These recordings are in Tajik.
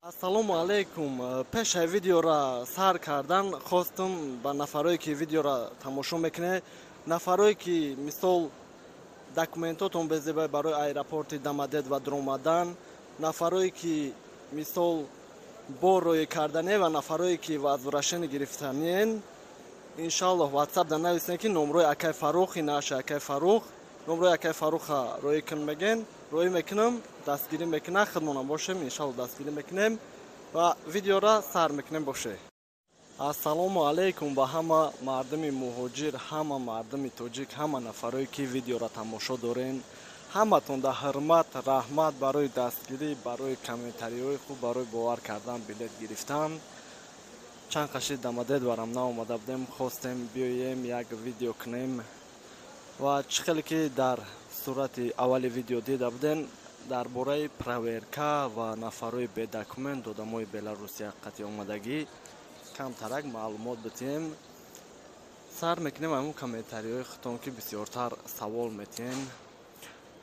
Ассалому алайкум. Пешаи видеора сар кардан хостум ба нафарое, ки видеора тамошо мекунед, нафарое, ки мисол документотон безеба барои аэропорти Домодедово дуромадан, нафарое, ки мисол бор роӣ кардане ва нафарое, ки возвращение гирифтанен, иншаллоҳ, Ватсап да нависен, ки номрои акай Фаррух, инаша акай Фаррух, номрои акай Фарруха роӣ кун меген, роӣ мекунам, дастгирӣ мекунам, худмонам бошем, иншалло, дастгирӣ мекунем ва видеора сар мекунем. Боше. Ассалому алайкум ба ҳама мардуми муҳоҷир, ҳама мардуми тоҷик, ҳама нафарое, ки видеора тамошо дорен. Ҳаматон да ҳурмат, раҳмат барои дастгирӣ, барои комментариҳои хуб, барои бовар кардан, билет гирифтан. Чанд қаши Домодедово наомада будем, хостем биёем, як видео кунем. Ва чӣ хеле ки дар сурати аввали видео дида будем, дар бораи проверка ва нафарҳои бедокумент, одамои Беларусия қатъи омадагӣ камтарак маълумот битиҳем. Сар мекунем ҳамун комментариҳои худтон, ки бисёртар савол метиҳем.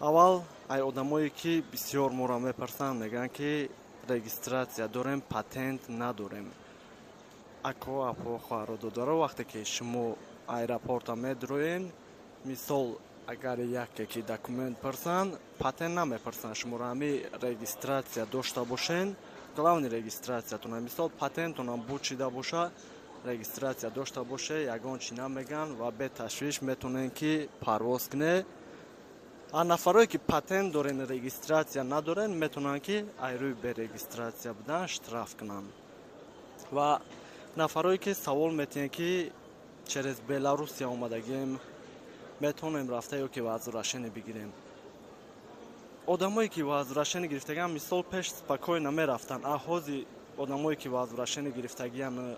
Аввал ай одамое, ки бисёр моро мепурсанд, мегӯянд, ки регистрация дорем, патент надорем. Ако, апо, хоҳару додаро, вақте ки шумо аэропорта медроен, мисол, агар яке ки документ пурсанд, патент намепурсанд шуморо, ҳами регистрация дошта бошен, главный регистрациятона, мисол, патентонам бучида боша, регистрация дошта боше, ягон чи намеган ва беташвиш метонен, ки парвоз куне. А нафарое, ки патент дорен, регистрация надорен, метавонанд, ки айрӯи берегистрация будан штраф кунанд. Ва нафарое, ки савол метиҳанд, ки через Беларусия омадагием, метавонем рафта ё ки возвращение бигирем. Одамое, ки возвращение гирифтагиан, мисол, пеш спокойно мерафтанд, а ҳози одамое, ки возвращение гирифтагиан,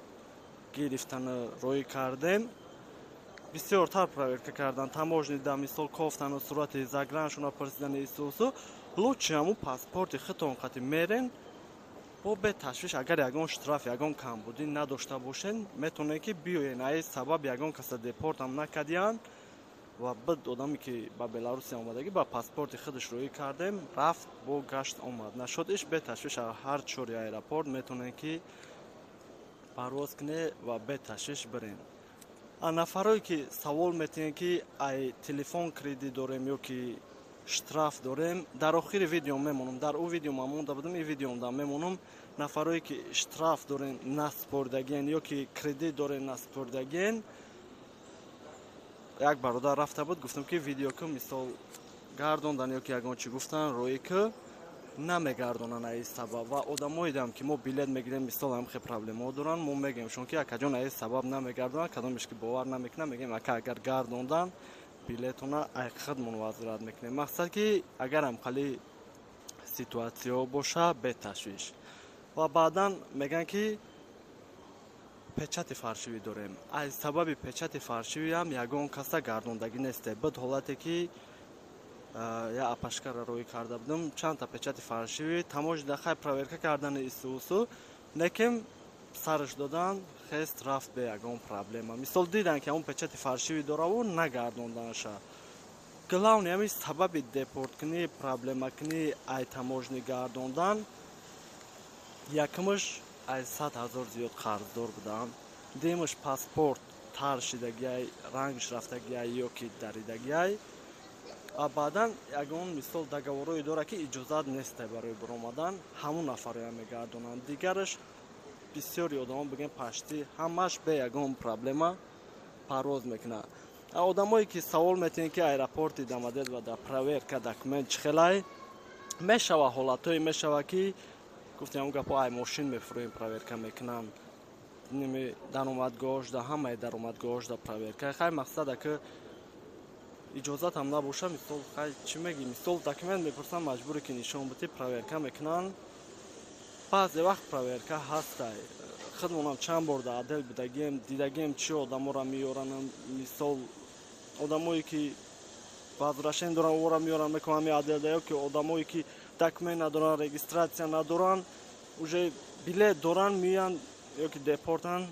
гирифтан, роӣ кардем, бисёртар проверка кардан, таможня да, мисол, кофтану сурати заграншона пурсидани исусу. Лучше ҳамун паспорти худтон қати мерен, бо беташвиш, агар ягон штраф, ягон камбудӣ надошта бошен, метавонед, ки биёен. Ай сабаб ягон каса депортам накардиянд. Ва бид одаме, ки ба Беларусия омадагӣ, ба паспорти худаш роӣ кардем, рафт, бо гашт омад, нашуд иш. Беташвиш ҳар чори аэропорт метавонед, ки парвоз кунед ва беташвиш бирен. А нафарое, ки савол метиҳанд, ки ай телефон кредит дорем ё ки штраф дорем, дар охири видео мемонам. Дар ӯ видео ман монда будам, ин видеомда мемонам. Нафарое, ки штраф дорен, наспордагиен, ё ки кредит дорен, наспордагиен, як бародар рафта буд, гуфтам, ки видео ку, мисол, гардондан ё ки ягон чӣ гуфтан, роӣ ку, намегардонанд аи сабаб. Ва одамое дам, ки мо билет мегирем, мисол, ҳамхе проблемаҳо доранд, мо мегӯем шон, ки акаҷон, аи сабаб намегардонанд. Кадомеш ки бовар намекунад, мегӯем: ака, агар гардондан, билетона ай худмон возврат мекунем. Мақсад, ки агар ҳамхали ситуатсияҳо боша, беташвиш. Ва баъдан мегӯянд, ки печати фальшивый дорем. Аз сабаби печати фальшивыям ягон каса гардондагӣ несте. Буд ҳолате, ки я апашкара роӣ карда будам, чандта печати фальшивый, таможня хай проверка кардани исусу, лекин сараш додан, хест, рафт бе ягон проблема. Мисол, дидан, ки ҳамон печати фальшивый дораву нагардонданша. Главный ҳами сабаби депорткунӣ, проблемакунӣ, ай таможня гардондан: якумаш, аз 100 000 зиёд қарздор будам, дуюмаш, паспорт тар шидагиай, рангш рафтагиай ё ки даридагиай, ва баъдан ягон, мисол, договорое дорад, ки иҷозат нестай барои баромадан, ҳамун нафароя мегардонанд. Дигараш, бисёри одамон, бигем, почти ҳамаш бе ягон проблема парвоз мекунад. Одамое, ки савол метиҳанд, ки аэропорти Домодедово дар проверка документ чӣ хелай мешава, ҳолатҳое мешава, ки гуфтем, ҳамн гапо, ай мошин мефурӯем, проверка мекунанд, даромадгоҳошда, ҳамаи даромадгоҳошда проверка. Хай, мақсада, ки иҷозатам набоша, мисол, хай, чӣ мегӣ, мисол, документ мепурсанд, маҷбуре, ки нишон битӣ, проверка мекунанд. Баъзе вақт проверка ҳастай. Худмонам чанд бор дар отдел будагием, дидагием, чӣ одаморо меёранд. Мисол, одамое, ки возвращение доранд, ора меёранд, мекунанд ҳами отделда, ё ки одамое, ки документ надоранд, регистрация надоранд, уже билет доранд, меоянд, ё ки депортанд,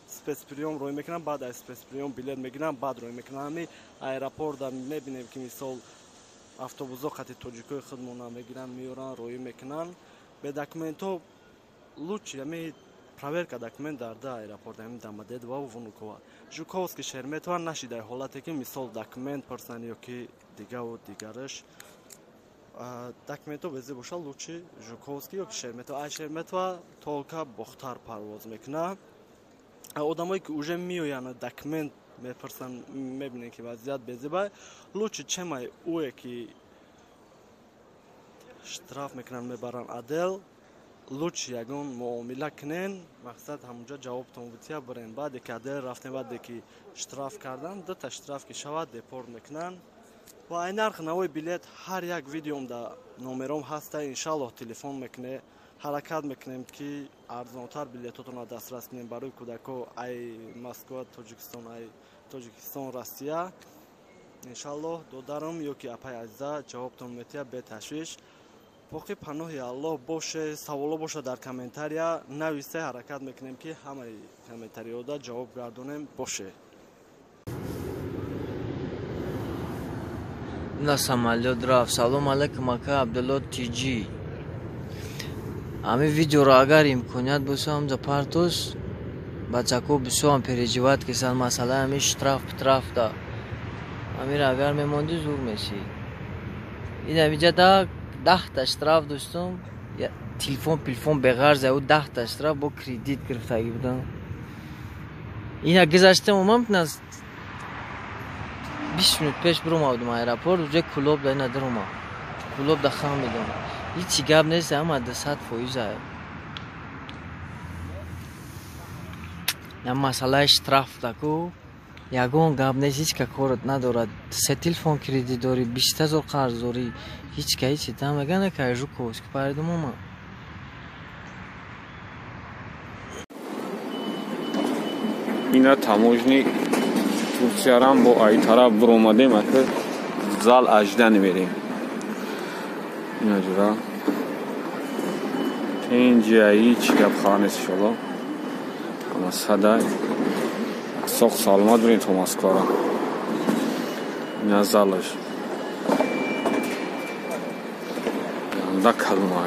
спецприём рӯй мекунанд, баъд аз спецприём билет мегиранд, баъд рӯй мекунанд. Ҳами аэропорта мебинем, ки, мисол, автобусҳо қати тоҷикои худмона мегиранд, меёранд, роӣ мекунанд бе документҳо. Лучше ами проверка документ дар да аэропорт ами Домодедово ва Внуково. Жуковский, Шереметьево нашидай ҳолате ки мисол документ пурсан ё ки дигаву дигараш. Документҳо безеб боша, лучше Жуковский ё ки Шереметьево. Ай Шереметьево только Бохтар парвоз мекунад. Одамое ки уже меоянд, документ мепурсанд, мебинем ки вазъият безебай, лучше чемай ӯе ки штраф мекунанд, мебаранд отдел, лучше ягон муомила кунен, мақсад ҳамунҷо ҷавобтон бутия бирен. Баъде ки отдел рафтем, баъде ки штраф кардан, дута штраф ки шавад, депорт мекунанд. Ва ай нархи навои билет ҳар як видеом да номером ҳаста, иншаллоҳ телефон мекуне, ҳаракат мекунем ки арзонтар билетотонро дастрас кунем барои кӯдако ай Москва Тоҷикистон, ай Тоҷикистон Россия. Иншаллоҳ додарам ё ки апай азиза ҷавобтон метиҳад беташвиш. Боқӣ паноҳи Аллоҳ боше. Саволо боша, дар комментария нависе, ҳаракат мекунем ки ҳамаи комментариёда ҷавоб гардонем. Боше. На самолёт рафт. Салом алайкум, ака Абдулло Тиҷи. Ҳамин видеоро агар имконият боса, ҳамҷа партоз, бачако бисёрам переживать кисан масъалаи ҳамин штраф птраф да. Ҳаминро агар мемондӣ, зур месӣ. Ин ҳамиҷа 10-та штраф доштум, телефон пилфон беғарз, ау 10-та штраф бо кредит гирифтагӣ будам. Ина гузаштам, омам аз 20 минут пеш биромадум аэропорт, уже Кулоб да ина диромам. Кулоб да хам медам. Ҳичи гап нест, ҳама 200%. Я масъалаи штраф даку ягон гап нест, ҳеч ка корот надорад. Се телефон кредит дорӣ, 20 000 қарз дорӣ, ҳеч ка ҳечи та меган ка Жуковский паридум омад. Ина таможни Турсиярам бо ай тараф биромадем, ака зал ажда намерем. Ина ҷура тинҷиаи чӣ гап хабар нест, иншолло ама садай соқ саломат бирем то Москвара. Ина залаш анда калума.